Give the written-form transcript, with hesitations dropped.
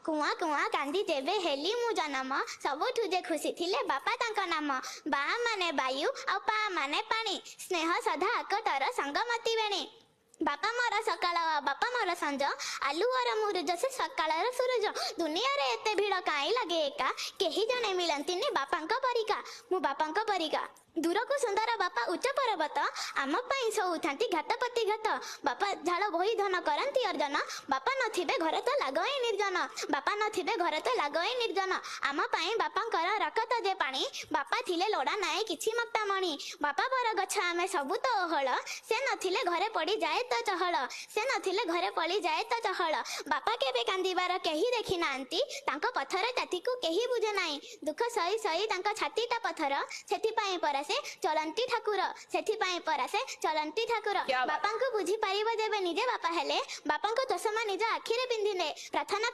କୁଆଁ କୁଆଁ କାନ୍ଦି ଯେବେ ହେଲି ମୁଁ ଜନମ, ସବୁଠୁ ଯେ ଖୁସି ଥିଲେ ବାପା ତାଙ୍କ ନାମ। ବା ମାନେ ବାୟୁ ଆଉ ପା ମାନେ ପାଣି, ସ୍ନେହ ଶ୍ରଦ୍ଧା ଆକଟର ସଙ୍ଗମତି ବେଣୀ। ବାପା ମୋର ସକାଳ, ବାପା ମୋର ସଞ୍ଜ, ଆଲୁଅର ମୁରୁଜ ସେ ସକାଳର ସୂରୁଜ। ଦୁନିଆରେ ଏତେ ଭିଡ଼ କାଇଁ ଲାଗେ ଏକା, କେହି ଜଣେ ମିଳନ୍ତିନି ବାପାଙ୍କ ପରିକା। ମୁଁ ବାପାଙ୍କ ପରିକା। ଦୂରକୁ ସୁନ୍ଦର ବାପା ଉଚ୍ଚ ପର୍ବତ, ଆମ ପାଇଁ ସଉଥାନ୍ତି ଘାତ ପ୍ରତିଘାତ। ବାପା ଝାଳ ବୋହି ଧନ କରନ୍ତି ଅର୍ଜନ, ବାପା ନଥିବେ ଘରେ ତ ଲାଗଏ ନିର୍ଜନ। ବାପା ନଥିବେ ଘରେ ତ ଲାଗଏ ନିର୍ଜନ। ଆମ ପାଇଁ ବାପାଙ୍କର ରକତ ଯେ ପାଣି, ବାପା ଥିଲେ ଲୋଡ଼ା ନାହିଁ କିଛି ମକ୍ତାମଣି। ବାପା ବର ଗଛ ଆମେ ସବୁ ତ ଓହଳ, ସେ ନଥିଲେ ଘରେ ପଡ଼ିଯାଏ ତ ଚହଳ। ସେ ନଥିଲେ ଘରେ ପଡ଼ିଯାଏ ତ ଚହଳ। ବାପା କେବେ କାନ୍ଦିବାର କେହି ଦେଖି ନାହାନ୍ତି, ତାଙ୍କ ପଥର ଛାତିକୁ କେହି ବୁଝେ ନାହିଁ। ଦୁଃଖ ସହି ସହି ତାଙ୍କ ଛାତିଟା ପଥର, ସେଥିପାଇଁ ପରା ସେ ଚଳନ୍ତି ଠାକୁର। ସେଥିପାଇଁ ପରା ସେ ଚଳନ୍ତି ଠାକୁର। କ୍ୟା ବାତ। ବାପାଙ୍କୁ ବୁଝିପାରିବ ଯେବେ ନିଜେ ବାପା ହେଲେ, ବାପାଙ୍କ ଚଷମା ନିଜ ଆଖିରେ ପିନ୍ଧିଲେ, ପ୍ରାର୍ଥନା